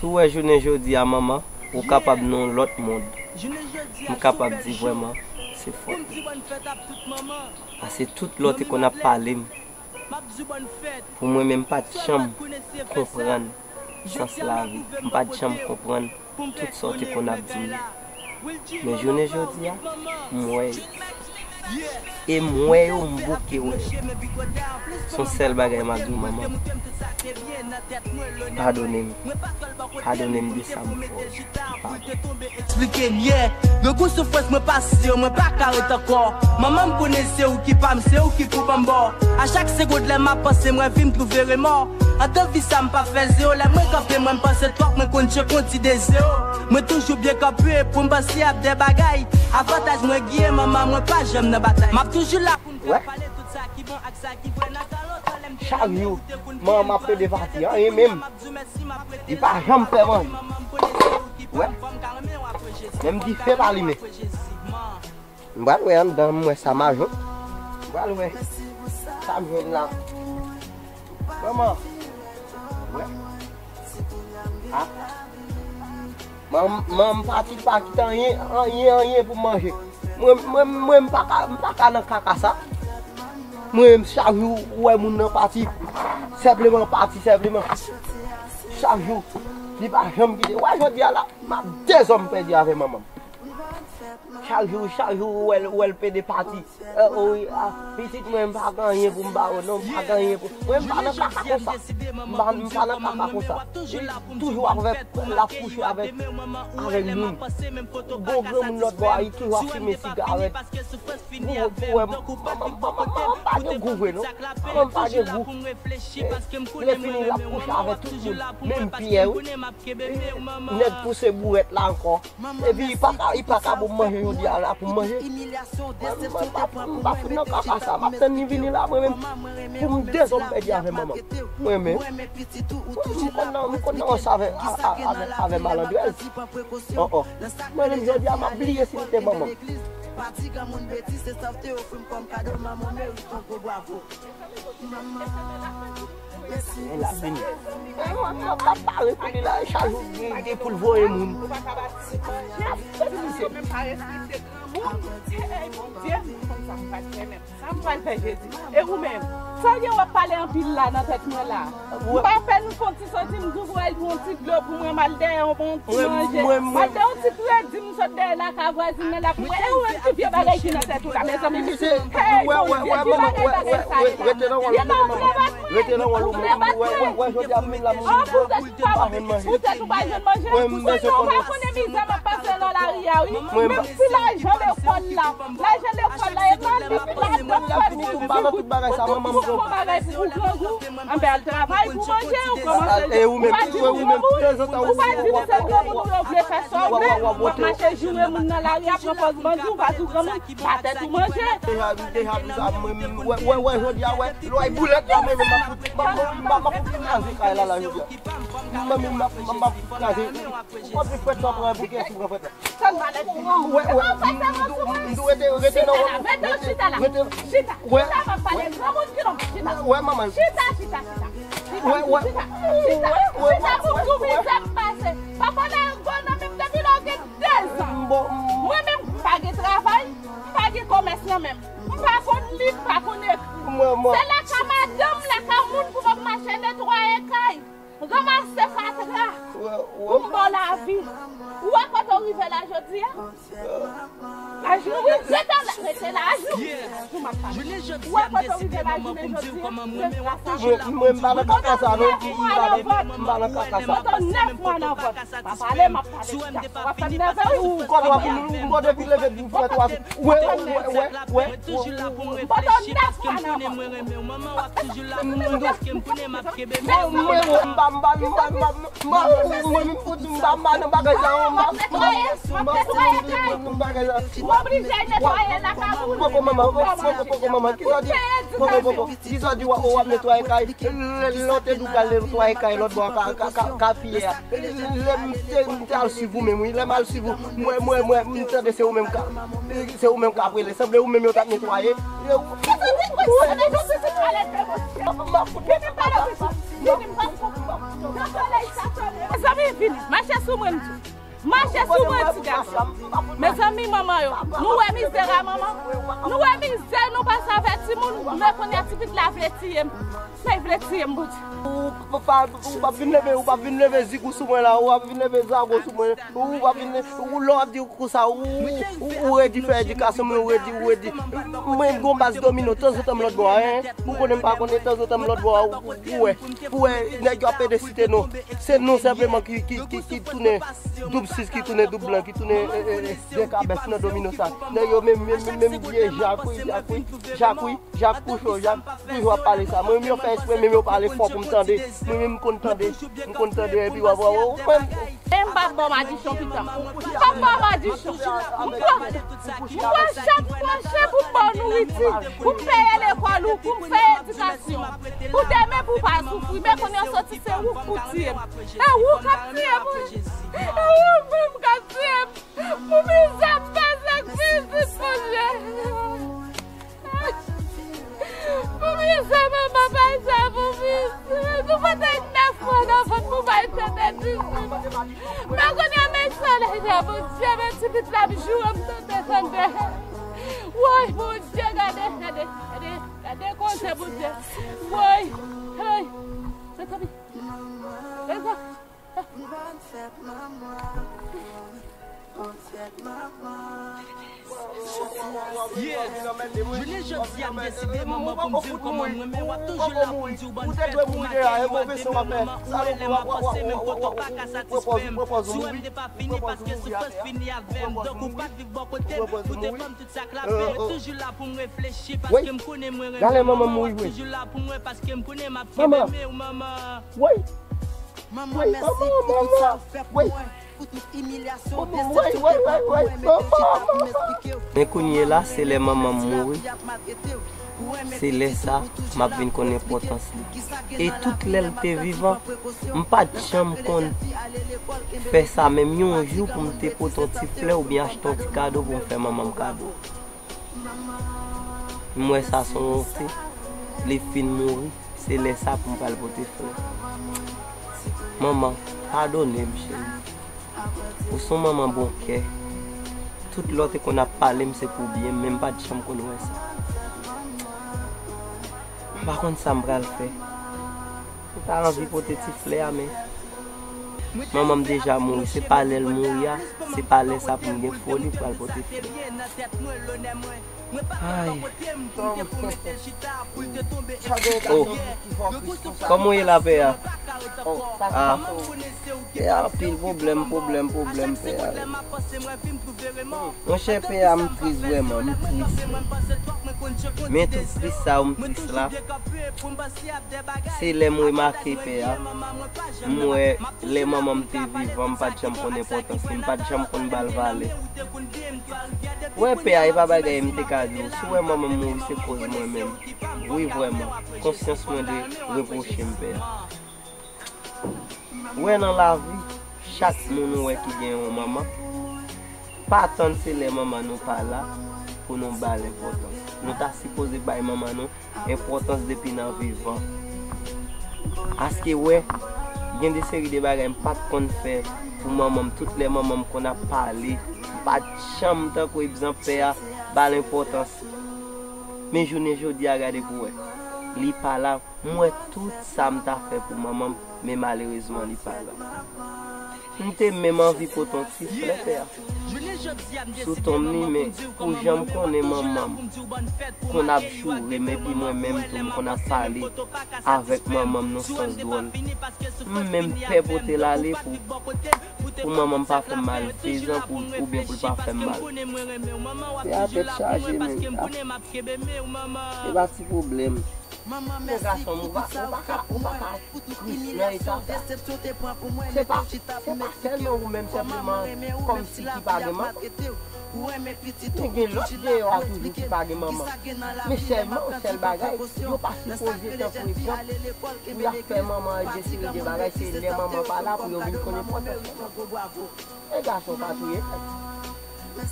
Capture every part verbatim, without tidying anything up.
Ou wè jounen jodi a, manman, ou kapab nan yon lòt mond. M kapab di vrèman, se fòt ou. Pase tout lè w te konn ap pale m, pou mwen menm, m pa t janm konprann sans lavi. M pa t janm konprann tout sa w te konn ap di m yo. Men jounen jodi a, m wè yo. E m wè yo, m bouke wè yo. Se yon sèl bagay m ap di w, manman. Padone m. Padone m de sa m fè w. Padon. Eksplike m, yeah. Gen gwo soufrans mwen pase yo, mwen pa ka ret ankò. Manman, m konnen se ou ki pa m, se ou ki pou ban m bò. A chak segond lè m ap panse, mwen vin twouve remò. Andan vi sa m pa fè zewo, lè mwen kanpe, mwen m panse twòp, mwen konn tcheke yon ti de zewo. Mwen toujou byen kanpe pou m panse ap de bagay. Avantaj mwen gen manman, mwen pa janm nan batay. M ap toujou la pou n fè pale tout sa ki bon ak sa ki vrè nan kalòt. Chak jou, manman m ap plede pati, anyen menm. Li pa janm fè manje. Wè. Menm dife pa limen. M pral wè anndan, m wè sa m a jwenn. M pral wè sa m jwenn la. Manman. Wè. A. Manman, manman pati, pa kite anyen, anyen, anyen pou m manje. Mwen, mwen, mwen, m pa ka, m pa ka nan kaka sa. Mwen, chak jou, ou wè moun nan pati, senpleman pati, senpleman. Chak jou, li pa janm kite. Wè, jodi a la, m ap dezòm pèdi avè manman m. Chak jou, chak jou, ou wè l, ou wè l pede pati. Eh, wi, ah, pitit mwen, m pa gen anyen pou m ba ou, non, m pa gen anyen pou, mwen, m pa nan kaka konsa. M pa, m pa nan kaka konsa. Li toujou avèk, l ap kouche avèk, avèk moun. Bon, granmoun lòt bò a, li toujou ap fimen sigarèt. Pou, pou wè, manman, manman, manman pa gen gou vre, non. Manman pa gen gou. Eh, lè fini, l ap kouche avèk tout moun. Menm pyè, wi. Nèg pouse bourèt la ankò. Epi li pa ka, li pa ka ban m manje jodi a la pou m manje. Mwen, mwen pa, m pa fout nan kaka sa. M ap tann li vini la, mwen menm, pou m dezòm pèdi avè manman. Mwen menm. Mwen, m konn nan, m konn nan ansanm avè, a, a, avè, avè malandrèz. Oh, oh. Mwen menm jodi a, m ap bliye si m te manman m. Pati granmoun betiz, se sa w te ofri m kòm kado, manman, w merite yon gwo bwavo. Manman, mèsi. E la vini. Mwen, mwen, mwen pa pare pou li la, chak jou gen ide pou l voye moun. Ap fè misye. Menm pa respekte granmoun. Ey, Bondye, m konn sa m pral fè menm. Sa m pral fè, Jezi? E ou menm? Sa w gen w ap pale anpil la nan tèt mwen la? M pa fè nou fè yon ti soti, m di w pou al pran yon ti dlo pou mwen, m al dèyè yon bon ti manje. M al dèyè yon ti kredi, m sot dèyè lakay vwazin nan, l ap wè, e ou menm ki vye bagay ki nan tèt ou la, mezanmi. Hey, Bondye, ki bagay bagay sa ye la? Ye nan ou vle bat mwen? Ou vle bat mwen? Oh, poutèt ou pa jwenn manje, poutèt ou pa jwenn manje, ou pa konnen mizè m ap pase nan lari a, wi. Menm ti lajan lekòl la, lajan lekòl la, e pa li ki ladan kòd li, li pou bagay pou ou grangou. Anben, al travay pou manje, ou kòmanse, ou pa di m granmoun, ou pa di m se granmoun ou yo vle fè sa ou vle, w ap mache joure moun nan lari a, pran pòz bandi, ou pa di w granmoun, pa tèt ou manje. Deja, deja, deja, mwen, mwen, wè, wè, wè, jodi a, wè, lòy boulèt la, mwen, mwen, m ap fout, m ap, m ap, m ap fout kraze kay la, la, jodi a. Mwen, mwen, m ap, m ap, m ap fout kraze. Ou konn fèt sa pran, pou kiyès ou pran fèt la? Wè, wè, m, m, m, m, rete, rete nan wòl ou. Chita la, chita la. Chita, chita, m ap pale granmoun ki non, chita. Wè, manman. Chita, chita, chita. Chita, chita, chita, chita pou w di w mizè m pase. Papa, lè yo gwo nan menm depi lè w gen dezan. Mwen menm, m pa gen travay, m pa gen kòmès nan men m. M pa konn li, m pa konn ekri. Se lakay madanm, lakay moun pou m ap mache netwaye kay. Ranmase fatra pou m ba w lavi. Ou wè kote w rive la jodi a? Ajou, wi, rete la, rete la, ajou. Ajou m ap pale. Ou wè kote w rive la jounen jodi a? Se gras a ou. Mwen, mwen, m pa nan kaka sa, non. M pa nan vòt. M pa nan kaka sa. Pandan nèf mwa nan vòt. Pa pale, m ap pale. W ap fè m nève, wi. Ou konn w ap, ou, ou, bon, depi leve pou fè twa. Wè, wè, wè, wè. Pandan nèf mwa nan vòt. Mwen, mwen, mwen, m pa, m pa, m pa, m pa, m pa, mwen, mwen, m pa, m pa nan bagay sa, m pa, m pa, m pa, m pa nan bagay sa. Ou oblije netwaye lakay ou. Poko manman, poko, poko manman, kisa w di? Poko, poko, kisa w di w ap, w ap netwaye kay? Lè, lè w te di w pral netwaye kay lòt bò ka, ka, ka, ka fiyè a. Lè m te, m te al swiv ou menm, wi. Lè m al swiv ou, mwen, mwen, mwen, m tande se ou menm ka, se ou menm ka ap rele. Sanble ou menm yo t ap netwaye. M ap fout. Mezanmi, Vini, mache sou mwen, m di. Mache sou mwen, ti gason. Mezanmi, manman yo, nou wè mizè a manman? Nou wè mizè nou pase avè timoun? Men kounye a ti pitit la vle tiye m. Men vle tiye m, Bondye. Ou p-, pa, ou p ap vin leve, ou p ap vin leve zig ou sou mwen la, ou p ap vin leve zago sou mwen, ou p ap vin, ou lè w ap di konsa, ou, ou, ou redi fè edikasyon mwen, ou redi, ou redi. Mwen, m gon baz domino, tanzantan m lòt bò a, en. Ou konnen m pa konnen, tanzantan m lòt bò a, ou, ou wè. Ou wè, nèg yo ap ede site non. Se nou senpleman ki, ki, ki, ki tounen doub sis, ki tounen doub blan, ki tounen, e, e, e, de kabès nan domino sa. Nèg yo menm, menm, menm, menm vye Jak wi, Jak wi, Jak wi, Jak Koucho, Jak toujou ap pale sa. Mwen menm yo fè espre, menm yo pale fò pou m tande. Mwen menm m konn tande, m konn tande, epi w ap wè, w, w, mwen. E m p ap ba w madichon pita. M p ap ba w madichon. M pran, m pran chat, m pran chen pou m ba w nouriti, pou m peye lekòl ou, pou m fè edikasyon. Pou demen pou w pa soufri, men kounye a w soti se ou k pou tiye m. E ou k ap tiye m wi. E ou menm k ap tiye m. Pou mizè m pase ak pitit, Bondye. Pou mizè manman pase pou pitit. Nou pote nèf mwa nan vant pou bay tande dizuit. Men kounye a men solèy la, Bondye, men ti pitit la ap joure m tande, tande. Woy, Bondye, gade, gade, gade, gade koze, Bondye. Woy, hey. Mezanmi. Mezanmi. Yeah. Jounen jodi a m deside manman pou m di l kòman m renmen w, ap toujou la pou m di w bòn fèt pou m akeyi w ak de men manman, ou rele m avanse menm kote w pa ka satisfè m. Si w wè m te pa fini paske soufrans fini avè m, donk ou pa t viv bò kote m, ou te ban m tout sa k la fè. Mwen toujou la pou m reflechi paske m konnen mwen renmen manman, w ap toujou la pou mwen paske m konnen m ap kenbe men w manman. Manman, mèsi pou tout sa w fè pou mwen, pou tout imilyasyon, desepsyon w te pran pou mwen, men te chita pou m esplike w. Men kounye la, se lè manman m mouri, se lè sa m ap vin konn enpòtans li. E tout lè l te vivan, m pa t janm konn fè sa, menm yon jou pou m te pote yon ti flè oubyen achte yon ti kado pou m fè manman m kado. M wè sa se yon wonte. Li fin mouri, se lè sa pou m pral pote flè. Manman, padone m, cheri. Ou se yon manman bon kè. Tout lè w te konn ap pale m, se pou byen m, men m pa t janm konn wè sa. M pa konn sa m pral fè. M ta anvi pote ti flè a, men manman m deja mouri. Se pa lè l mouri a, se pa lè sa pou m gen foli pou al pote flè. Ay. Oh. Kòman w ye la, pè a? Ah. Pè a, anpil pwoblèm, pwoblèm, pwoblèm, pè a. Monchè, pè a, m tris vrèman, m tris. Men tout tris sa yo m tris la, se lè m remake pè a, m wè lè manman m te vivan, m pa t janm konn enpòtans li, m pa t janm konn ba l valè. Wè pè a, e pa bagay m te ka di w, si w wè manman m mouri, se koz mwen menm. Wi, vrèman, konsyans mwen te repwoche m, pè a. Ou wè nan lavi, chak moun ou wè ki gen yon manman, pa tann se lè manman nou pa la pou nou ba l enpòtans. Nou ta sipoze bay manman nou enpòtans depi nan vivan. Paske wè, gen de seri de bagay m pa t konn fè pou manman m. Tout lè manman m konn ap pale, m pa t janm, tankou egzanp pè a, ba l enpòtans. Men jounen jodi a, gade pou wè, li pa la. M wè tout sa m ta fè pou manman m, men malerezman li pa la. M te menm anvi pote yon ti flè pè a sou tonm li, men pou jan m konnen manman m konn ap joure m, epi mwen menm tou m konn ap pale avèk manman m nan sans dwòl. M menm pè pote l ale pou, pou manman m pa fè m malfezan pou, oubyen pou l pa fè m mal. Pè a tèt chaje, men. E pa ti pwoblèm. Men gason m, ou pa, ou pa ka, ou pa ka tris nan eta sa. Se pa, se pa sèlman ou menm senpleman kòmsi ki pa gen manman. Men gen lòt deyò a toujou ki pa gen manman. Men sèlman yon sèl bagay, yo pa sipoze tankou egzanp pou y ap fè manman an de seri de bagay, se lè manman pa la pou yo vin konn enpòtans manman. Men gason pa touye tèt.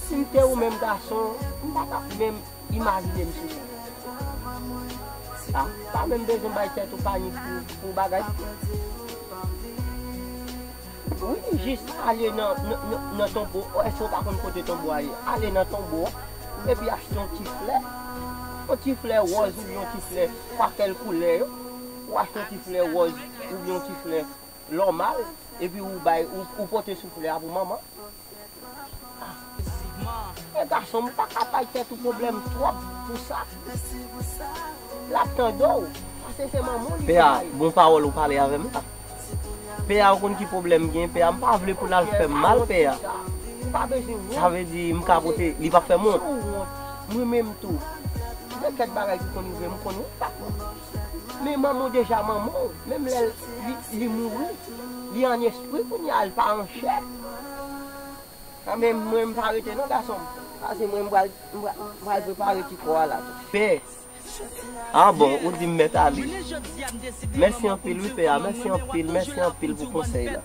Si m te ou menm gason, m pa t ap menm imajine m sou sa. A, pa menm bezwen bay tèt ou panik pou, pou bagay. Wi, jis ale nan, nan, nan, nan tonbo. Èske w pa konn kote tonbo a ye? Ale nan tonbo an, epi achte yon ti flè. Yon ti flè wòz oubyen yon ti flè pa kèl koulè yo. Ou achte yon ti flè wòz oubyen yon ti flè nòmal, epi ou bay, ou, ou pote souflè a pou manman. E gason, m pa ka bay tèt ou pwoblèm twòp pou sa. L ap tande w, paske se manman w li Pè a, bay. Bon pawòl ou pale avè m la. Pè a, ou konn ki pwoblèm gen, pè a, m pa vle pou l al fè m mal, pè a. Pa bezwen wont. Sa vle di, m ka pote, li p ap fè m wont. Ou wont. Mwen menm tou. Gen kèk bagay ki konn rive m, konn wont pa kont. Men manman w deja manman w, menm lè li, li mouri, li an espri kounye a, li pa an chè. Sa men mwen m pa rete non gason m. Pase mwen m pral, m pral, m pral prepare ti kò a la tou. Pè. Ah bon, ou di m mèt ale. Mèsi anpil wi pè a, mèsi anpil, mèsi anpil pou konsèy la.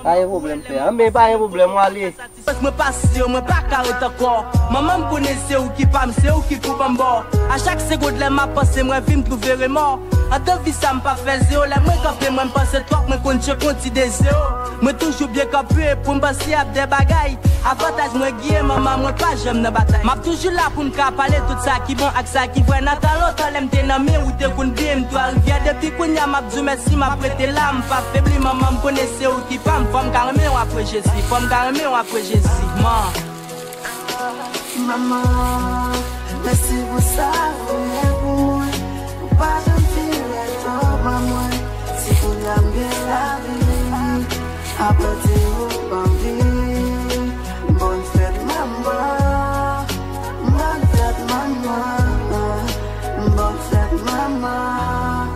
Pa gen pwoblèm pè a, men pa gen pwoblèm, w ale. Mwen pase yo, mwen pa ka ret ankò. Manman m konnen se ou ki pa m, se ou ki pou ban m bò. A chak segond lè m ap panse, mwen vi m twouve remò. Antan vi sa m pa fè zewo, lè mwen kanpe, mwen m panse twòp, mwen konn tcheke yon ti de zewo. Mwen toujou byen kanpe pou m panse ap de bagay. Avantaj mwen giye manman, mwen pa janm nan batay. M ap toujou la pou m ka pale tout sa ki bon ak sa ki vrè. Nan tan lontan, lè m te nan men ou, te konn byen m Twa Rivyè. Depi kounye a, m ap di w mèsi, m ap rete la, m pa febli. Manman m konnen se ou ki pa m, fò m ka renmen w apre Jezi, fò m ka renmen w apre Jezi. Man. Manman, mèsi pou sa ou ye pou mwen. Ou pa janm fin ret anba mwen. Si kounye a m gen lavi, apati ou pa anvi. Bòn fèt manman, bòn fèt manman, bòn fèt manman.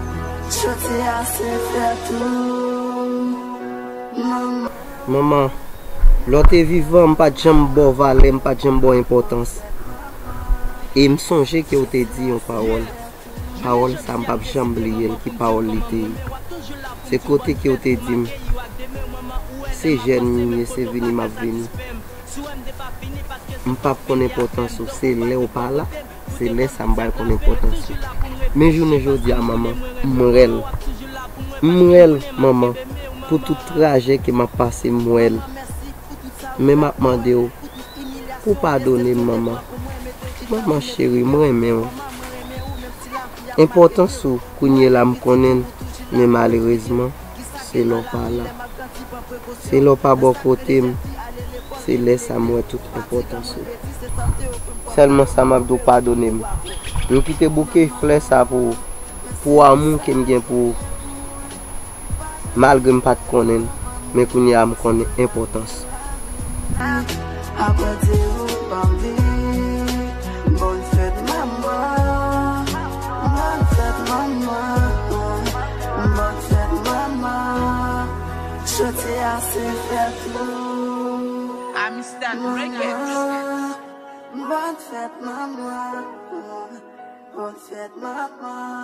Jodi a se fèt ou, manman. Manman, lè w te vivan, m pa t janm ba w valè, m pa t janm ba w enpòtans. E m sonje ke w te di yon pawòl. Pawòl sa, m p ap janm bliye l, ki pawòl li te ye. Se kote ke w te di m, se jèn m ye, se vini m ap vini. M p ap konn enpòtans ou, se lè w pa la, se lè sa m pral konn enpòtans ou. Men jounen jodi a, manman, m rèl. M rèl, manman, pou tout trajè ke m ap pase, m rèl. Men m ap mande w pou w padone m, manman. Manman cheri, m renmen w. Enpòtans ou, kounye la m konnen l, men malerezman, se lè w pa la. Se lè w pa bò kote m, se lè sa m wè tout enpòtans ou. Sèlman sa m ap di w, padone m. M kite bouke flè sa pou ou, pou amou ke m gen pou ou. Malgre m pa t konnen l, men kounye a m konnen enpòtans. Apre di ou pa anvi, bòn fèt manman, bòn fèt manman, bòn fèt manman. Jodi a se fèt ou. Amistan Records. Bòn fèt manman, bòn fèt manman.